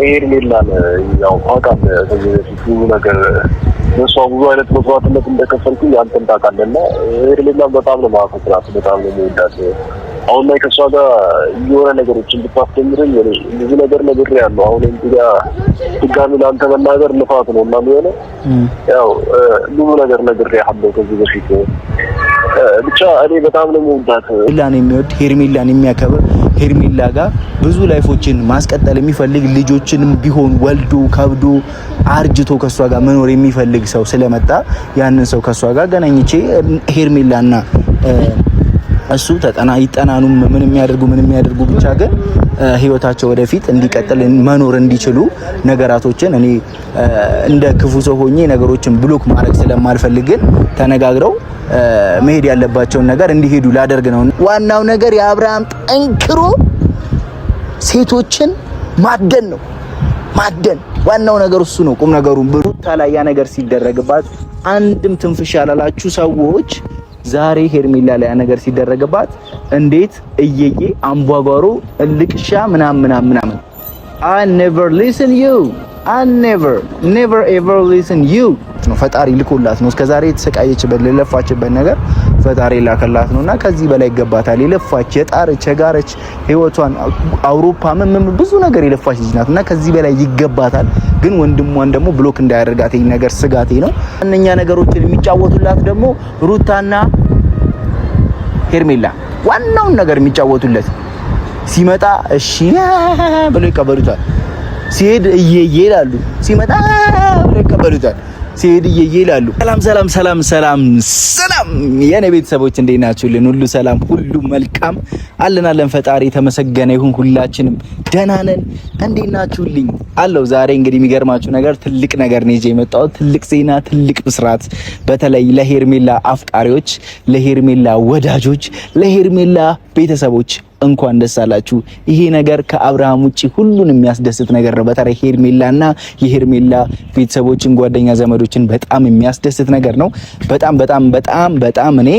ሄርሜላን ያው ታውቃለህ፣ ከዚህ በፊት ብዙ ነገር እሷ ብዙ አይነት መስዋዕትነት እንደከፈልኩኝ አንተም ታውቃለህ። እና ሄርሜላን በጣም ነው የማፈቅራት፣ በጣም ነው የምወዳት። አሁን ላይ ከእሷ ጋር የሆነ ነገሮች እንድታስጀምረኝ እኔ ብዙ ነገር ነግሬሃለሁ። አሁን እዚህ ጋር ድጋሚ ለአንተ መናገር ልፋት ነው እና የሚሆነው ያው ብዙ ነገር ነግሬሃለሁ ከዚህ በፊት። ብቻ እኔ በጣም ነው የምወዳት። ሄርሜላን የሚወድ፣ ሄርሜላን የሚያከብር፣ ሄርሜላ ጋር ብዙ life ኦችን ማስቀጠል የሚፈልግ፣ ልጆችንም ቢሆን ወልዶ ከብዶ አርጅቶ ከሷ ጋር መኖር የሚፈልግ ሰው ስለመጣ ያንን ሰው ከሷ ጋር ገናኝቼ ሄርሜላና እሱ ተጠና ይጠናኑ፣ ምን የሚያደርጉ ብቻ ግን ህይወታቸው ወደፊት እንዲቀጥል፣ መኖር እንዲችሉ ነገራቶችን እኔ እንደ ክፉ ሰው ሆኜ ነገሮችን block ማድረግ ስለማልፈልግ ግን ተነጋግረው መሄድ ያለባቸውን ነገር እንዲሄዱ ላደርግ ነው። ዋናው ነገር የአብርሃም ጠንክሮ ሴቶችን ማደን ነው። ማደን ዋናው ነገር እሱ ነው። ቁም ነገሩን ሩታ ላይ ያ ነገር ሲደረግባት አንድም ትንፍሽ ያላላችሁ ሰዎች ዛሬ ሄርሜላ ላይ ያ ነገር ሲደረግባት እንዴት እየዬ፣ አምቧጓሮ፣ እልቅሻ ምናምን ምናምን ምናምን። I never listen you. I never, never ever listen you ነው። ፈጣሪ ልኮላት ነው። እስከዛሬ የተሰቃየችበት፣ የለፋችበት ነገር ፈጣሪ ላከላት ነውና ከዚህ በላይ ይገባታል። የለፋች፣ የጣረች፣ የጋረች፣ ህይወቷን አውሮፓ ምን ምን ብዙ ነገር የለፋች ልጅ ናት እና ከዚህ በላይ ይገባታል። ግን ወንድሟን ደግሞ block እንዳያደርጋት ይሄ ነገር ስጋቴ ነው። እነኛ ነገሮችን የሚጫወቱላት ደግሞ ሩታና ሄርሜላ ዋናውን ነገር የሚጫወቱለት ሲመጣ እሺ ብሎ ይቀበሉታል። ሲሄድ እየየ ይላሉ። ሲመጣ ብሎ ይቀበሉታል። ሲሄድ እየየ ይላሉ። ሰላም ሰላም ሰላም ሰላም ሰላም የኔ ቤተሰቦች፣ እንዴት ናችሁልን? ሁሉ ሰላም፣ ሁሉ መልካም አለን አለን። ፈጣሪ የተመሰገነ ይሁን። ሁላችንም ደህና ነን። እንዴት ናችሁልኝ? አለው። ዛሬ እንግዲህ የሚገርማችሁ ነገር ትልቅ ነገር ነው ይዤ የመጣሁት። ትልቅ ዜና፣ ትልቅ ብስራት፣ በተለይ ለሄርሜላ አፍቃሪዎች፣ ለሄርሜላ ወዳጆች፣ ለሄርሜላ ቤተሰቦች እንኳን ደስ አላችሁ። ይሄ ነገር ከአብርሃም ውጪ ሁሉን የሚያስደስት ነገር ነው። በተለይ ሄርሜላና የሄርሜላ ቤተሰቦችን፣ ጓደኛ ዘመዶችን በጣም የሚያስደስት ነገር ነው። በጣም በጣም በጣም በጣም እኔ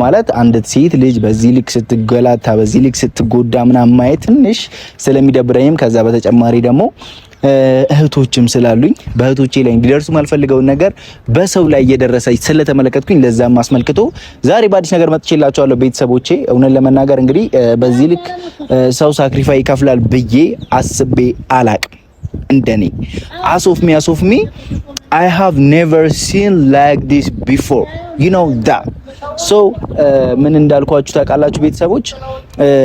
ማለት አንድ ሴት ልጅ በዚህ ልክ ስትገላታ፣ በዚህ ልክ ስትጎዳ ምናምን ማየት ትንሽ ስለሚደብረኝም ከዛ በተጨማሪ ደግሞ እህቶችም ስላሉኝ በእህቶቼ ላይ እንዲደርሱ የማልፈልገውን ነገር በሰው ላይ እየደረሰ ስለተመለከትኩኝ ለዛም አስመልክቶ ዛሬ በአዲስ ነገር መጥቼላችኋለሁ ቤተሰቦቼ። እውነት ለመናገር እንግዲህ በዚህ ልክ ሰው sacrifice ይከፍላል ብዬ አስቤ አላቅም። እንደኔ as of me, I have never seen like this before, you know that. So ምን እንዳልኳችሁ ታውቃላችሁ ቤተሰቦች፣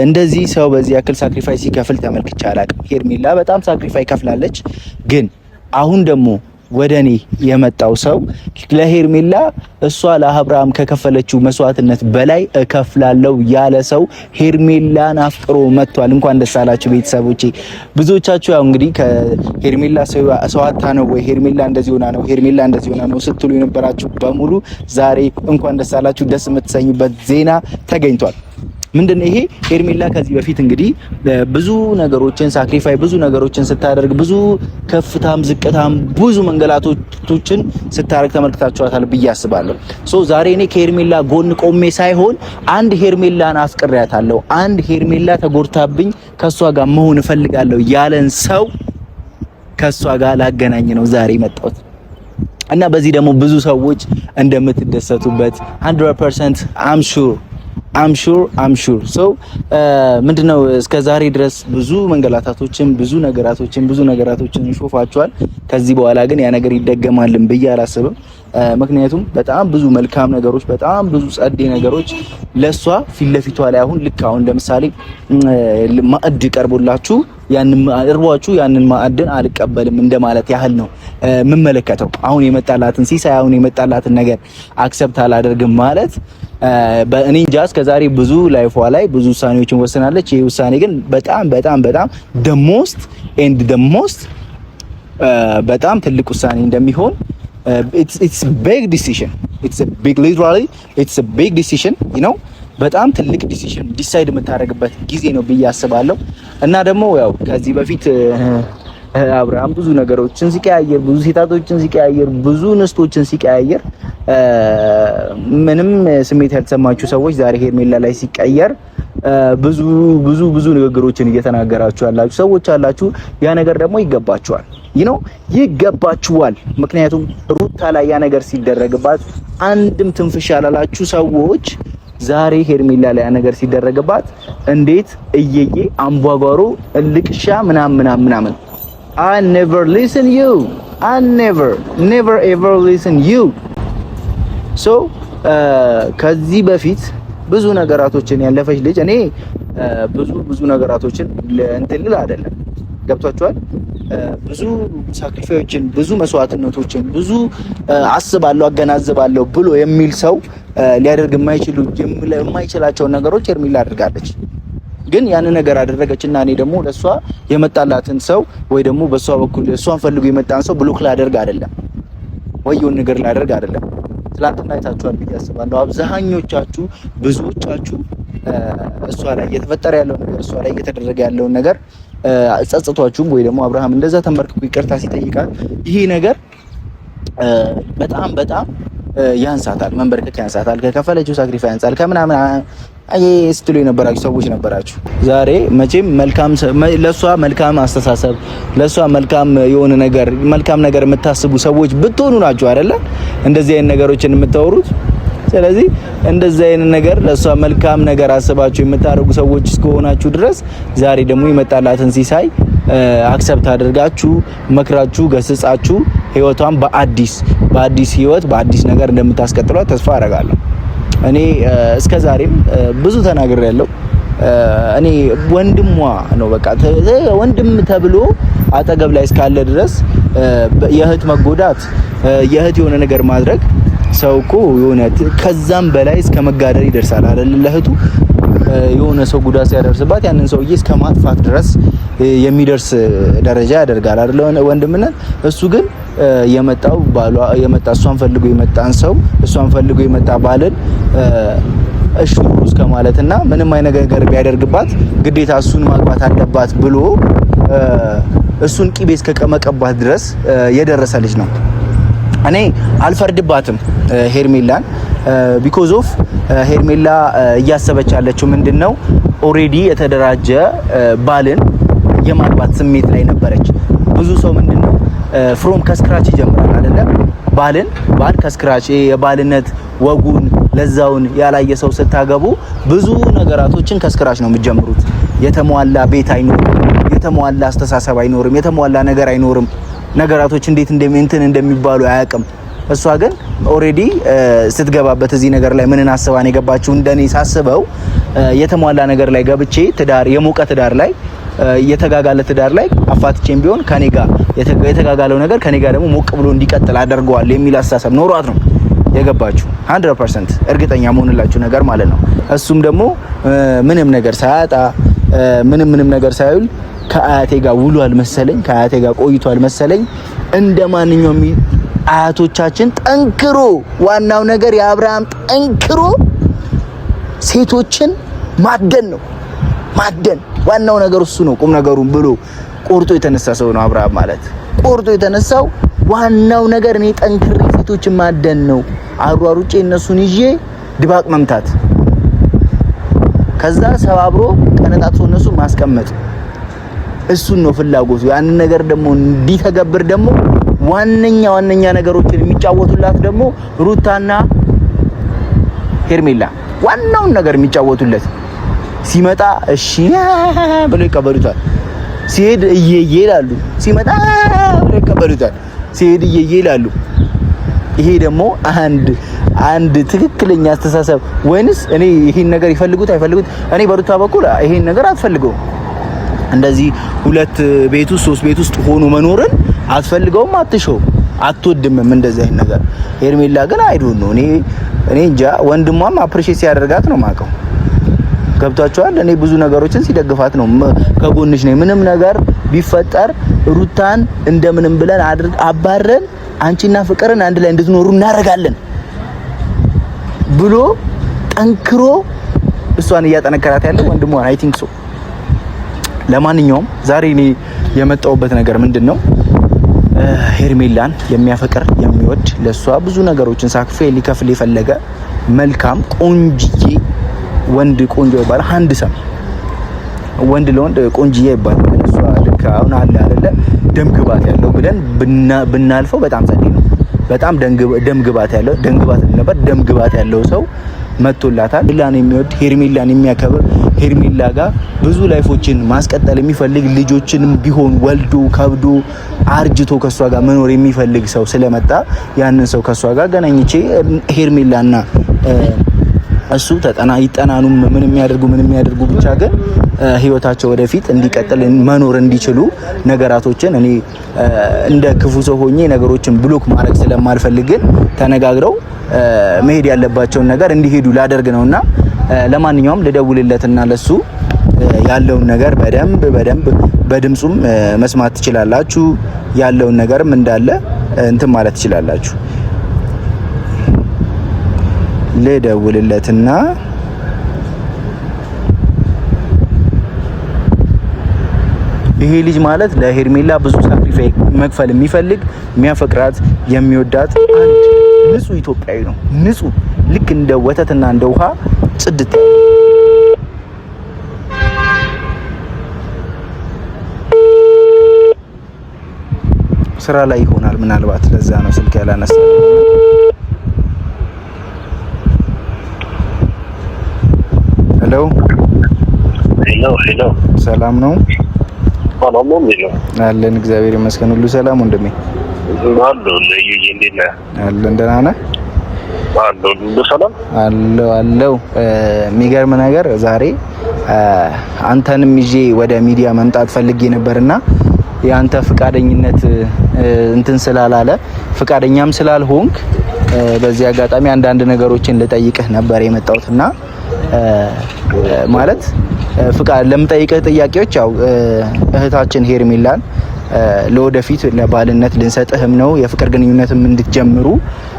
እንደዚህ ሰው በዚህ ያክል sacrifice ሲከፍል ተመልክቼ አላቅም። ሄርሜላ በጣም sacrifice ከፍላለች፣ ግን አሁን ደግሞ ወደ እኔ የመጣው ሰው ለሄርሜላ እሷ ለአብርሃም ከከፈለችው መስዋዕትነት በላይ እከፍላለሁ ያለ ሰው ሄርሜላን አፍቅሮ መጥቷል። እንኳን ደስ አላችሁ ቤተሰቦቼ። ብዙዎቻችሁ ያው እንግዲህ ከሄርሜላ ሰው አጥታ ነው ወይ፣ ሄርሜላ እንደዚህ ሆና ነው፣ ሄርሜላ እንደዚህ ሆና ነው ስትሉ የነበራችሁ በሙሉ ዛሬ እንኳን ደስ አላችሁ። ደስ የምትሰኙበት ዜና ተገኝቷል። ምንድን ነው ይሄ? ሄርሜላ ከዚህ በፊት እንግዲህ ብዙ ነገሮችን sacrifice፣ ብዙ ነገሮችን ስታደርግ፣ ብዙ ከፍታም ዝቅታም ብዙ መንገላቶችን ስታደርግ ተመልክታችኋታል ብዬ አስባለሁ። So ዛሬ እኔ ከሄርሜላ ጎን ቆሜ ሳይሆን አንድ ሄርሜላን አፍቅሬያታለሁ፣ አንድ ሄርሜላ ተጎድታብኝ ከሷ ጋር መሆን እፈልጋለሁ ያለን ሰው ከሷ ጋር ላገናኝ ነው ዛሬ የመጣሁት። እና በዚህ ደግሞ ብዙ ሰዎች እንደምትደሰቱበት 100% I'm sure, I'm sure, I'm sure. So ምንድነው፣ እስከ ዛሬ ድረስ ብዙ መንገላታቶችን፣ ብዙ ነገራቶችን ሾፋችኋል። ከዚህ በኋላ ግን ያ ነገር ይደገማልን ብዬ አላስብም። ምክንያቱም በጣም ብዙ መልካም ነገሮች፣ በጣም ብዙ ጸዴ ነገሮች ለሷ ፊት ለፊቷ ላይ አሁን ልክ አሁን ለምሳሌ ማዕድ ቀርቦላችሁ ያንን እርቧችሁ ያንን ማዕድን አልቀበልም እንደማለት ያህል ነው የምመለከተው። አሁን የመጣላትን ሲሳይ፣ አሁን የመጣላትን ነገር accept አላደርግም ማለት በእኔ እንጃ። እስከ ዛሬ ብዙ life ዋ ላይ ብዙ ውሳኔዎችን ወስናለች። ይህ ውሳኔ ግን በጣም በጣም በጣም the most and the most በጣም ትልቅ ውሳኔ እንደሚሆን it's big decision, it's big, literally it's big decision. በጣም ትልቅ decision decide የምታደርግበት ጊዜ ነው ብዬ አስባለሁ። እና ደግሞ ያው ከዚህ በፊት አብርሃም ብዙ ነገሮችን ሲቀያየር፣ ብዙ ሴታቶችን ሲቀያየር፣ ብዙ ንስቶችን ሲቀያየር ምንም ስሜት ያልተሰማችሁ ሰዎች ዛሬ ሄርሜላ ላይ ሲቀየር ብዙ ብዙ ብዙ ንግግሮችን እየተናገራችሁ ያላችሁ ሰዎች አላችሁ። ያ ነገር ደግሞ ይገባችኋል፣ ይገባችኋል። ምክንያቱም ሩታ ላይ ያ ነገር ሲደረግባት አንድም ትንፍሽ ያላላችሁ ሰዎች ዛሬ ሄርሜላ ላይ ያ ነገር ሲደረግባት እንዴት እየዬ አምቧጓሮ ልቅሻ ምናምን ምናምን ምናምን። I never listen you. I never never ever listen you. So ከዚህ በፊት ብዙ ነገራቶችን ያለፈች ልጅ፣ እኔ ብዙ ብዙ ነገራቶችን እንትን ልል አይደለም፣ ገብቷችኋል። ብዙ sacrifice ኦችን፣ ብዙ መስዋዕትነቶችን፣ ብዙ አስባለሁ አገናዝባለሁ ብሎ የሚል ሰው ሊያደርግ የማይችላቸውን ነገሮች ሄርሜላ አድርጋለች። ግን ያንን ነገር አደረገችና እኔ ደግሞ ለእሷ የመጣላትን ሰው ወይ ደግሞ በእሷ በኩል እሷን ፈልጎ የመጣን ሰው block ላደርግ አይደለም ወይ የሆነ ነገር ላደርግ አይደለም። ትላንትና አይታችኋል ብዬ አስባለሁ። አብዛኞቻችሁ፣ ብዙዎቻችሁ እሷ ላይ እየተፈጠረ ያለው ነገር፣ እሷ ላይ እየተደረገ ያለውን ነገር ጸጽቷችሁም ወይ ደግሞ አብርሃም እንደዛ ተንበርክኮ ይቅርታ ሲጠይቃት ይሄ ነገር በጣም በጣም ያንሳታል፣ መንበርከክ ያንሳታል፣ ከከፈለችው sacrifice ያንሳል ከምናምን አይ ስትሉ የነበራችሁ ሰዎች ነበራችሁ። ዛሬ መቼም መልካም ለሷ መልካም አስተሳሰብ፣ ለሷ መልካም የሆነ ነገር፣ መልካም ነገር የምታስቡ ሰዎች ብትሆኑ ናችሁ አይደለ እንደዚህ አይነት ነገሮችን የምታወሩት። ስለዚህ እንደዚህ አይነት ነገር ለሷ መልካም ነገር አስባችሁ የምታደርጉ ሰዎች እስከሆናችሁ ድረስ ዛሬ ደግሞ የመጣላትን ሲሳይ accept አድርጋችሁ፣ መክራችሁ፣ ገስጻችሁ ህይወቷን በአዲስ ህይወት በአዲስ ነገር እንደምታስቀጥሏት ተስፋ አደርጋለሁ። እኔ እስከ ዛሬም ብዙ ተናግሬያለሁ። እኔ ወንድሟ ነው፣ በቃ ወንድም ተብሎ አጠገብ ላይ እስካለ ድረስ የእህት መጎዳት፣ የእህት የሆነ ነገር ማድረግ፣ ሰው እኮ የሆነ ከዛም በላይ እስከ መጋደል ይደርሳል አይደል? ለእህቱ የሆነ ሰው ጉዳት ሲያደርስባት ያንን ሰውዬ እስከ ማጥፋት ድረስ የሚደርስ ደረጃ ያደርጋል አይደል? ወንድምነት። እሱ ግን የመጣው ባሏ የመጣ፣ እሷን ፈልጎ የመጣን ሰው፣ እሷን ፈልጎ የመጣ ባልን እሹ እስከ ማለትና ምንም አይነት ነገር ቢያደርግባት ግዴታ እሱን ማግባት አለባት ብሎ እሱን ቂቤ እስከ መቀባት ድረስ የደረሰ ልጅ ነው። እኔ አልፈርድባትም ሄርሜላን because of ሄርሜላ እያሰበች ያለችው ምንድን ነው? Already የተደራጀ ባልን የማግባት ስሜት ላይ ነበረች። ብዙ ሰው ምንድን ነው from ከ scratch ይጀምራል አይደለም? ባልን ባል ከ scratch የባልነት ወጉን ለዛውን ያላየ ሰው ስታገቡ ብዙ ነገራቶችን ከ scratch ነው የምትጀምሩት። የተሟላ ቤት አይኖርም፣ የተሟላ አስተሳሰብ አይኖርም፣ የተሟላ ነገር አይኖርም። ነገራቶች እንዴት እንትን እንደሚባሉ አያውቅም። እሷ ግን already ስትገባበት እዚህ ነገር ላይ ምንን አስባ ነው የገባችው? እንደኔ ሳስበው የተሟላ ነገር ላይ ገብቼ ትዳር፣ የሞቀ ትዳር ላይ፣ የተጋጋለ ትዳር ላይ አፋትቼም ቢሆን ከኔ ጋር የተጋጋለው ነገር ከኔ ጋር ደግሞ ሞቅ ብሎ እንዲቀጥል አደርገዋለሁ የሚል አስተሳሰብ ኖሯት ነው የገባችው። 100% እርግጠኛ መሆንላችሁ ነገር ማለት ነው። እሱም ደግሞ ምንም ነገር ሳያጣ፣ ምንም ምንም ነገር ሳይውል ከአያቴ ጋር ውሏል መሰለኝ፣ ከአያቴ ጋር ቆይቷል መሰለኝ። እንደ ማንኛውም አያቶቻችን ጠንክሮ፣ ዋናው ነገር የአብርሃም ጠንክሮ ሴቶችን ማደን ነው፣ ማደን ዋናው ነገር እሱ ነው። ቁም ነገሩን ብሎ ቆርጦ የተነሳ ሰው ነው አብርሃም ማለት። ቆርጦ የተነሳው ዋናው ነገር እኔ ጠንክሬ ሴቶችን ማደን ነው፣ አሯሩጬ እነሱን ይዤ ድባቅ መምታት፣ ከዛ ሰባብሮ ቀነጣጥሶ እነሱን ማስቀመጥ፣ እሱን ነው ፍላጎቱ። ያንን ነገር ደግሞ እንዲተገብር ደግሞ ዋነኛ ዋነኛ ነገሮችን የሚጫወቱላት ደግሞ ሩታና ሄርሜላ ዋናውን ነገር የሚጫወቱለት። ሲመጣ እሺ ብለው ይቀበሉታል። ሲሄድ እየዬ ይላሉ። ሲመጣ ብለው ይቀበሉታል። ሲሄድ እየዬ ይላሉ። ይሄ ደግሞ አንድ አንድ ትክክለኛ አስተሳሰብ ወይንስ እኔ ይሄን ነገር ይፈልጉት አይፈልጉት፣ እኔ በሩታ በኩል ይሄን ነገር አትፈልገውም። እንደዚህ ሁለት ቤት ውስጥ፣ ሶስት ቤት ውስጥ ሆኖ መኖርን አትፈልገውም፣ አትሸውም፣ አትወድምም እንደዚህ አይነት ነገር። ሄርሜላ ግን I don't know፣ እኔ እንጃ፣ ወንድሟም appreciate ሲያደርጋት ነው የማውቀው። ገብቷቸዋል። እኔ ብዙ ነገሮችን ሲደግፋት ነው፣ ከጎንሽ ነኝ፣ ምንም ነገር ቢፈጠር ሩታን እንደምንም ብለን አድርግ አባረን አንቺና ፍቅርን አንድ ላይ እንድትኖሩ እናደርጋለን ብሎ ጠንክሮ እሷን እያጠነከራት ያለው ወንድሟ I think so። ለማንኛውም ዛሬ እኔ የመጣሁበት ነገር ምንድን ነው? ሄርሜላን የሚያፈቅር፣ የሚወድ፣ ለሷ ብዙ ነገሮችን sacrifice ሊከፍል የፈለገ መልካም ቆንጅዬ ወንድ ቆንጆ ይባላል። Handsome ወንድ ለወንድ ቆንጅዬ ይባላል። ግን እሷ ልክ አሁን አለ አይደለ ደም ግባት ያለው ብለን ብናልፈው በጣም ጸዴ ነው። በጣም ደም ግባት ያለው ደም ግባት ነበር። ደም ግባት ያለው ሰው መጥቶላታል። ሄርሜላን የሚወድ፣ ሄርሜላን የሚያከብር፣ ሄርሜላ ጋር ብዙ life ኦችን ማስቀጠል የሚፈልግ፣ ልጆችንም ቢሆን ወልዶ ከብዶ አርጅቶ ከሷ ጋር መኖር የሚፈልግ ሰው ስለመጣ ያንን ሰው ከሷ ጋር ገናኝቼ ሄርሜላና እሱ ተጠና ይጠናኑ ምን የሚያደርጉ ምን የሚያደርጉ ብቻ ግን ህይወታቸው ወደፊት እንዲቀጥል መኖር እንዲችሉ ነገራቶችን እኔ እንደ ክፉ ሰው ሆኜ ነገሮችን block ማድረግ ስለማልፈልግ ግን ተነጋግረው መሄድ ያለባቸውን ነገር እንዲሄዱ ላደርግ ነውና ለማንኛውም ልደውልለትና ለሱ ያለውን ነገር በደንብ በደንብ በድምጹም መስማት ትችላላችሁ። ያለውን ነገርም እንዳለ እንትን ማለት ትችላላችሁ። ልደውልለትና ይሄ ልጅ ማለት ለሄርሜላ ብዙ sacrifice መክፈል የሚፈልግ፣ የሚያፈቅራት፣ የሚወዳት አንድ ንጹህ ኢትዮጵያዊ ነው። ንጹህ ልክ እንደ ወተትና እንደ ውሃ ጽድት። ስራ ላይ ይሆናል ምናልባት ለዛ ነው ስልክ ያላነሳ። Hello። Hello hello። ሰላም ነው? ሰላም ነው አለን፣ እግዚአብሔር ይመስገን፣ ሁሉ ሰላም ወንድሜ። አለሁ። ለዩዬ እንዴት ነህ? አለን፣ ደህና ነህ? አለሁ፣ ሁሉ ሰላም። አለሁ አለሁ። የሚገርም ነገር ዛሬ አንተንም ይዤ ወደ ሚዲያ መምጣት ፈልጌ ነበርና የአንተ ፍቃደኝነት እንትን ስላላለ፣ ፍቃደኛም ስላልሆንክ በዚህ አጋጣሚ አንዳንድ ነገሮችን ልጠይቅህ ነበር የመጣሁትና ማለት ፍቃድ ለምጠይቅህ ጥያቄዎች ያው እህታችን ሄርሜላን ለወደፊት ለባልነት ልንሰጥህም ነው፣ የፍቅር ግንኙነትም እንድትጀምሩ፣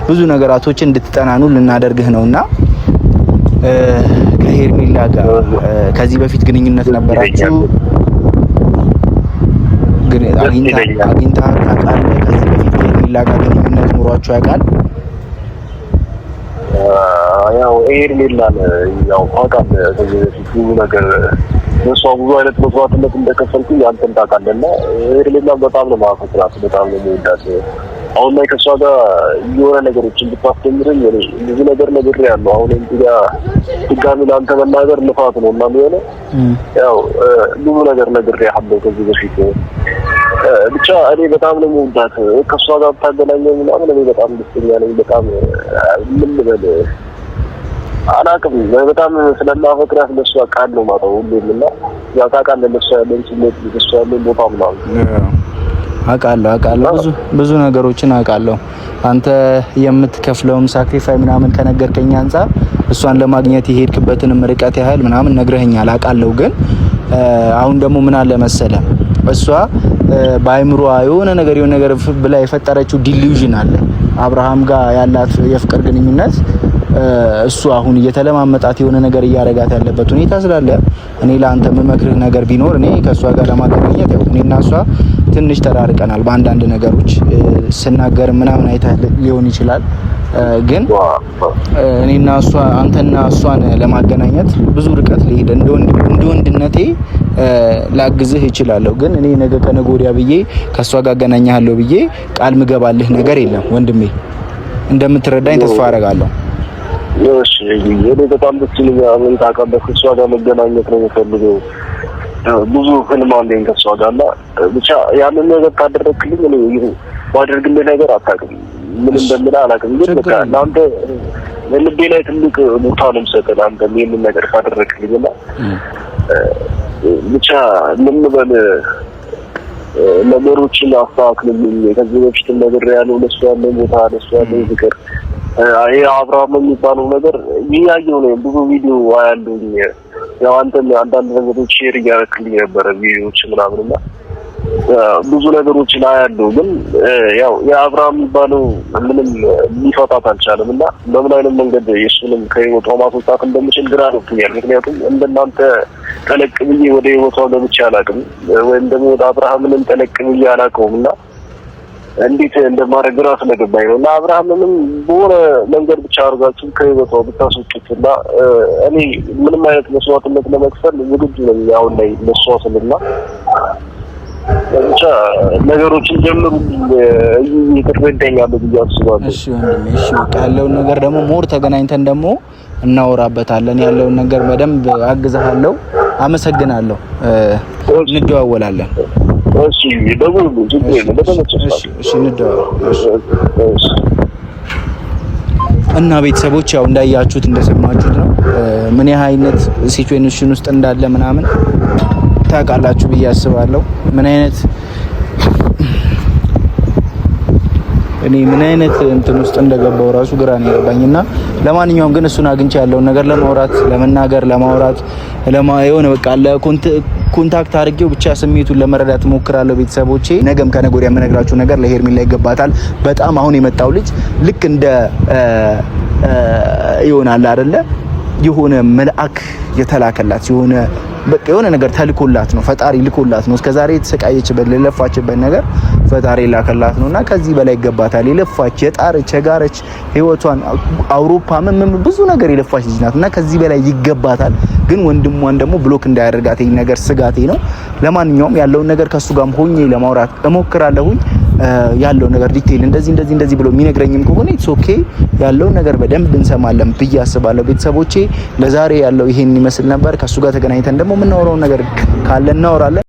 ብዙ ነገራቶችን እንድትጠናኑ ልናደርግህ ነውና ከሄርሜላ ጋር ከዚህ በፊት ግንኙነት ነበራችሁ? አግኝታ ታውቃለህ? ከዚህ በፊት ከሄርሜላ ጋር ግንኙነት ኑሯችሁ ያውቃል? ያው ሄርሜላን ያው ታውቃለህ፣ ከዚህ በፊት ብዙ ነገር ለእሷ ብዙ አይነት መስዋዕትነት እንደከፈልኩኝ አንተም ታውቃለህ። እና ሄርሜላን በጣም ነው የማፈቅራት፣ በጣም ነው የምወዳት። አሁን ላይ ከእሷ ጋር የሆነ ነገሮችን ብታስጀምረኝ እኔ ብዙ ነገር ነግሬሃለሁ። አሁን እዚህ ጋር ድጋሚ ለአንተ መናገር ልፋት ነው እና የሚሆነው ያው ብዙ ነገር ነግሬሃለሁ ከዚህ በፊት። ብቻ እኔ በጣም ነው የምወዳት። ከእሷ ጋር ብታገናኘው ምናምን እኔ በጣም ደስተኛ ነኝ። በጣም ምን ልበል አላውቅም። በጣም ስለማፈቅራት ለእሷ ቃል ነው የማጣው ሁሌም እና ያው ታውቃለህ ለእሷ ያለኝ ስሜት፣ ለእሷ ያለኝ ቦታ ምናምን። አውቃለሁ አውቃለሁ፣ ብዙ ብዙ ነገሮችን አውቃለሁ። አንተ የምትከፍለውም sacrifice ምናምን ከነገርከኝ አንጻር እሷን ለማግኘት የሄድክበትንም ርቀት ያህል ምናምን ነግረኸኛል፣ አውቃለሁ። ግን አሁን ደግሞ ምን አለ መሰለ እሷ በአይምሯ የሆነ ነገር የሆነ ነገር ብላ የፈጠረችው delusion አለ። አብርሃም ጋር ያላት የፍቅር ግንኙነት እሱ አሁን እየተለማመጣት የሆነ ነገር እያረጋት ያለበት ሁኔታ ስላለ እኔ ለአንተ የምመክርህ ነገር ቢኖር እኔ ከእሷ ጋር ለማገናኘት ያው እኔና እሷ ትንሽ ተራርቀናል። በአንዳንድ ነገሮች ስናገር ምናምን አይተህ ሊሆን ይችላል። ግን እኔና እሷ አንተና እሷን ለማገናኘት ብዙ ርቀት ልሄድ እንደ ወንድነቴ ላግዝህ እችላለሁ። ግን እኔ ነገ ከነገ ወዲያ ብዬ ከእሷ ጋር አገናኝሃለሁ ብዬ ቃል ምገባልህ ነገር የለም ወንድሜ። እንደምትረዳኝ ተስፋ አደርጋለሁ። እሺ፣ እኔ በጣም ደስ ይለኛል። ምን ታውቃለህ፣ ከእሷ ጋር መገናኘት ነው የምፈልገው። ብዙ ህልም አለኝ ከእሷ ጋር እና ብቻ ያንን ነገር ካደረግክልኝ እኔ ባደርግልህ ነገር አታውቅም፣ ምን እንደምልህ አላውቅም። ግን በቃ ለአንተ ልቤ ላይ ትልቅ ቦታ ነው የምሰጥህ ለአንተ ይህንን ነገር ካደረግክልኝ እና ብቻ ምን ልበል ነገሮችን አስተካክልልኝ። ከዚህ በፊትም ነግሬሃለሁ፣ ለእሷ ያለኝ ቦታ፣ ለእሷ ያለኝ ፍቅር፣ ይሄ አብርሃም የሚባለው ነገር እያየሁ ነው። ብዙ ቪዲዮ አያለሁኝ። ያው አንተም አንዳንድ ነገሮች share እያደረክልኝ ነበረ ቪዲዮዎች ምናምን እና ብዙ ነገሮችን አያለሁ። ግን ያው የአብርሃም የሚባለው ምንም ሊፈታት አልቻለም እና በምን አይነት መንገድ የእሱንም ከህይወቷ ማስወጣት እንደምችል ግራ ገብቶኛል። ምክንያቱም እንደናንተ ጠለቅ ብዬ ወደ ህይወቷ ገብቼ አላውቅም፣ ወይም ደግሞ ወደ አብርሃምንም ጠለቅ ብዬ አላውቀውም እና እንዴት እንደማደርግ ግራ ስለገባኝ ነው። እና አብርሃምንም በሆነ መንገድ ብቻ አድርጋችሁ ከህይወቷ ብታስወጡት እና እኔ ምንም አይነት መስዋዕትነት ለመክፈል ዝግጁ ነኝ አሁን ላይ ለእሷ ስልና ብቻ ነገሮችን ጀምሩልኝ፣ ትረዳኛለህ ብዬ አስባለሁ። እሺ ወንድሜ፣ እሺ በቃ ያለውን ነገር ደግሞ more ተገናኝተን ደግሞ እናወራበታለን። ያለውን ነገር በደንብ አግዝሃለሁ። አመሰግናለሁ። እንደዋወላለን። እሺ ደውልልኝ፣ ችግር የለም። እሺ፣ እሺ፣ እንደዋወል። እሺ። እና ቤተሰቦች ያው እንዳያችሁት እንደሰማችሁት ነው ምን ያህል አይነት situation ውስጥ እንዳለ ምናምን ታውቃላችሁ ብዬ አስባለሁ። ምን አይነት እኔ ምን አይነት እንትን ውስጥ እንደገባው ራሱ ግራ ነው የገባኝ። እና ለማንኛውም ግን እሱን አግኝቼ ያለውን ነገር ለማውራት ለመናገር ለማውራት የሆነ በቃ contact አድርጌው ብቻ ስሜቱን ለመረዳት እሞክራለሁ። ቤተሰቦቼ ነገም ከነገ ወዲያ የምነግራችሁ ነገር ለሄርሜላ ይገባታል። በጣም አሁን የመጣው ልጅ ልክ እንደ ይሆናል አይደለ የሆነ መልአክ የተላከላት የሆነ በቃ የሆነ ነገር ተልኮላት ነው፣ ፈጣሪ ልኮላት ነው። እስከዛሬ የተሰቃየችበት ለለፋችበት ነገር ፈጣሪ ላከላት ነውና ከዚህ በላይ ይገባታል። የለፋች የጣረች የጋረች ህይወቷን አውሮፓ ምን ብዙ ነገር የለፋች ልጅ ናት እና ከዚህ በላይ ይገባታል። ግን ወንድሟን ደግሞ block እንዳያደርጋት ይሄ ነገር ስጋቴ ነው። ለማንኛውም ያለውን ነገር ከሱ ጋርም ሆኜ ለማውራት እሞክራለሁኝ። ያለው ነገር detail እንደዚህ እንደዚህ እንደዚህ ብሎ የሚነግረኝም ከሆነ it's okay፣ ያለውን ነገር በደንብ እንሰማለን ብዬ አስባለሁ። ቤተሰቦቼ ለዛሬ ያለው ይሄን ይመስል ነበር። ከሱ ጋር ተገናኝተን ደግሞ የምናወራውን ነገር ካለ እናወራለን።